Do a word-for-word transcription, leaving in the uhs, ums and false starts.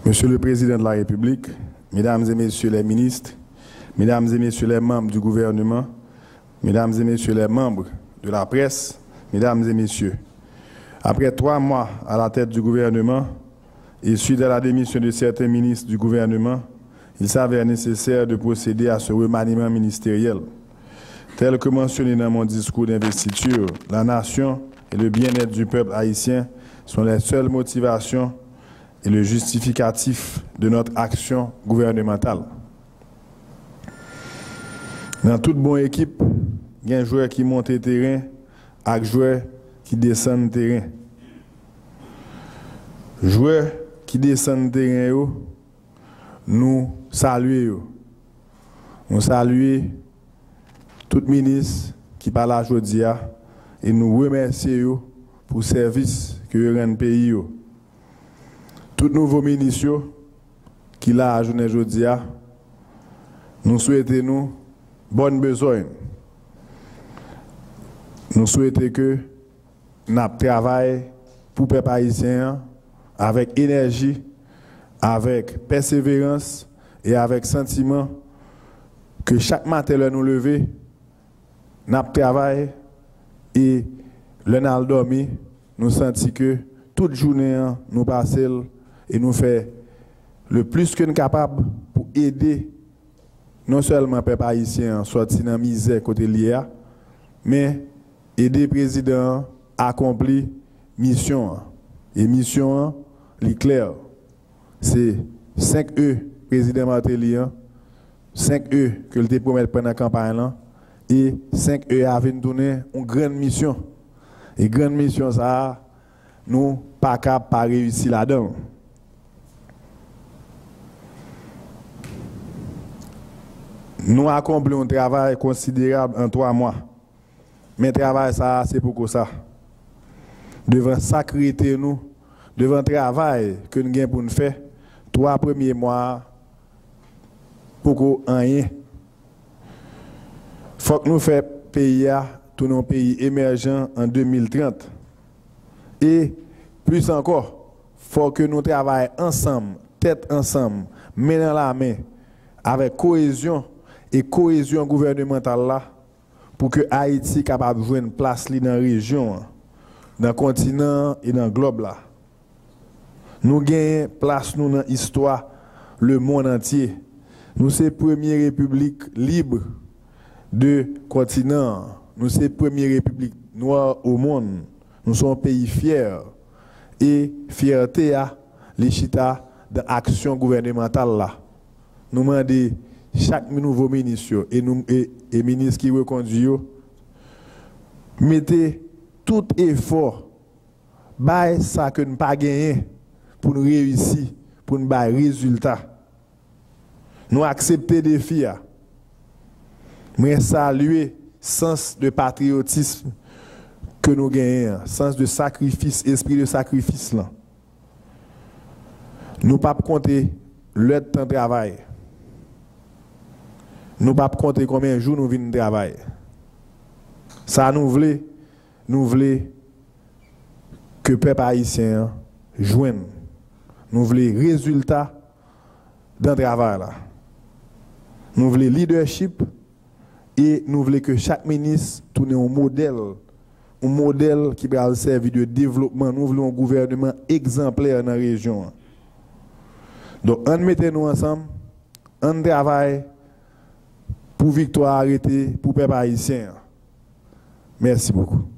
Monsieur le Président de la République, Mesdames et Messieurs les ministres, Mesdames et Messieurs les membres du gouvernement, Mesdames et Messieurs les membres de la presse, Mesdames et Messieurs, après trois mois à la tête du gouvernement et suite à la démission de certains ministres du gouvernement, il s'avère nécessaire de procéder à ce remaniement ministériel. Tel que mentionné dans mon discours d'investiture, la nation et le bien-être du peuple haïtien sont les seules motivations et le justificatif de notre action gouvernementale. Nan tout bon ekip, gen jwè ki monte teren ak jwè ki desann teren. Jwè ki desann teren yo, nou salye yo. Nou salye tout minis ki pa la jodi a e nou remèsye yo pou sèvis ke yo rann peyi yo. Tout nouvo minis yo ki la a jounen jodi a, nou swete nou bòn bezwen. Nou swete ke n ap travay pou pèp ayisyen an avèk enèji, avèk pèseverans e avèk santiman ke chak maten lè nou leve, n ap travay e lè n al dòmi, nou santi ke tout jounen an nou pase l e nou fè le plis ke n kapab pou ede non sèlman pèp ayisyen an sòti nan mizè kote l ye a, men ede prezidan an akonpli misyon an. E misyon an, li klè. Se senk E prezidan Martelly an, senk E ke l te pwomèt pandan kanpay lan, e senk E a vin tounen yon grann misyon. E grann misyon sa a, nou pa ka pa reyisi ladan l. Nou akonpli yon travay konsiderab an twa mwa. Men travay sa a se poko sa. Devan sa k rete nou, devan travay ke n gen pou n fè, twa premye mwa a poko anyen. Fòk nou fè peyi a tounen yon peyi emèjan an de mil trant. E plis ankò, fòk ke nou travay ansanm, tèt ansanm, men nan lamen, avèk koyezyon e koyezyon gouvènemantal la, pou ke Ayiti kapab jwenn plas li nan rejyon an, nan kontinan an e nan glòb la. Nou genyen plas nou nan istwa lemonn antye. Nou se premye repiblik lib de kontinan an. Nou se premye repiblik nwa o monn. Nou se yon peyi fyè. E fyète a, li chita nan aksyon gouvènemantal la. Nou mande chak nouvo minis yo e, nou, e, e minis ki rekondwi yo mete tout efò, bay sa ke n pa genyen pou n reyisi, pou n bay rezilta. Nou aksepte defi a. Mwen salye sans de patriyotism ke nou genyen an, sans de sakrifis, espri de sakrifis lan. Nou p ap konte lè tan travay. Nou p ap konte konbyen jou nou vin travay. Sa nou vle, nou vle ke pèp ayisyen an jwenn. Nou vle rezilta dan travay la. Nou vle lidèchip e nou vle ke chak minis tounen yon modèl, yon modèl ki pral sèvi de devlopman. Nou vle yon gouvèneman egzanplè nan rejyon an. Donk, ann mete nou ansanm, ann travay pou viktwa a rete pou pèp ayisyen an. Mèsi bokou.